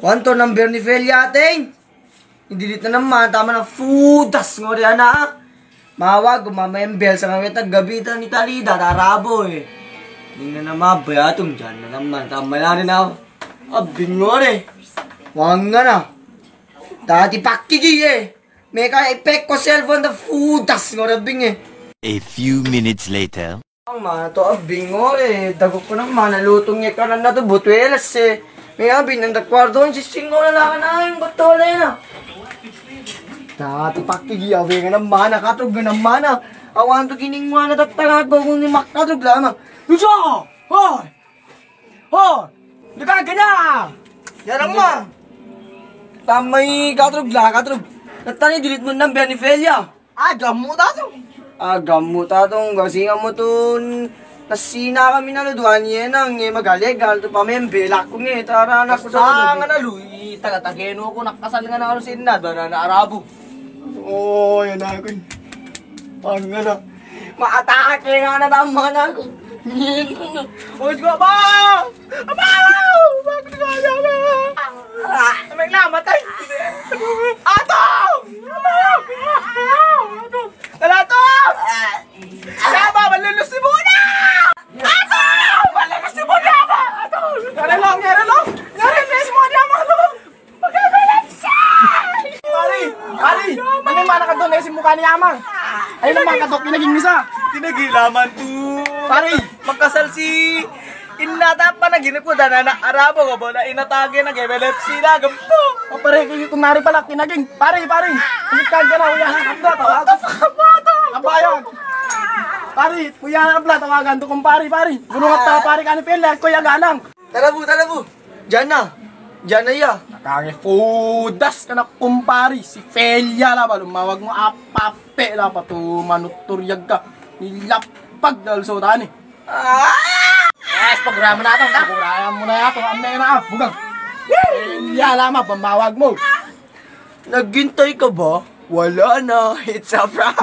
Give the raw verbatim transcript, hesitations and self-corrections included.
Wa antonaa number ni Felia atin? Ni-delete na naman, taman na fudas ngori ana. Mawag ko, mamembel sa ngawit a gabi ta ni Talida, ta Arabo e. Di na naman ba ya, tung diyan na naman, taman na rin ako. Abing ngori. Wang nga na. Dati pakigi e. Meka ipek ko cellphone ta fudas ngori abing e. A few minutes later. Ang mana to abing ngori, dagok ko na mana lutong e kanan na to, butwelas e. May abing nang dakwardo, sising ko na lang na, yung butole na. Dati pakigi, awe nga na mana, katrug nga na mana. Awan to kining mana, tatalago kung ni makatrug lama. Lusa! Hoy! Hoy! Luka ka na! Yaram ma! Tamay katrug la, katrug. Natani delete mo number ni Felia. A, gammo ta to. A, gammo ta to, kasi nga mo to, nasina kami na lo duwan ye nang, e, magalegal to pamembel ako nge, tara na ko sa nga na lo, i taga-Taguig ko, nakasal nga na lo si Inna, duwan na Arabo. O, yan ako. Ang nga na. Maatake nga na tama na ako. O, sige, ba! Aba! Bakit ka kaya na? Amay na, matay! Atong! Atong! Atong! Tala, Atong! Siya ba? Malulus si Buna! Atong! Malulus si Buna ba? Atong! Yari lang, yari lang! Yari lang si Buna, Atong! Pare, pare, ano yung mana kadto na isi muka ni Amang? Ayun ang mana kadto, kinaging misa. Kinaging laman to. Pare. Makasal si Inna ta panaginip ko, duwan na Arabo ko, bola Inna ta ge na ge, epilepsy na, gampo. O, pare, kung nari pala, kinaging. Pare, pare. Ini kagana, uya, hangkap na, tawag. Apa yan? Pare, uya, hangkap na, tawagan to kung pare, pare. Gulungan ta, pare, kani pele, ko ya galang. Tara bo, tara bo. Diyan na. Diyan na iya. Kange fudas ka na kumpari. Si Felia la ba lumawag mo apape la ba to manuturyag ka. Nilapag dal so tani. Ah! Yes, programa na to, ta? Programa mo na to. Amay na, bugang. Felia la ma ba mawag mo. Naghintay ka ba? Wala na. It's a prank.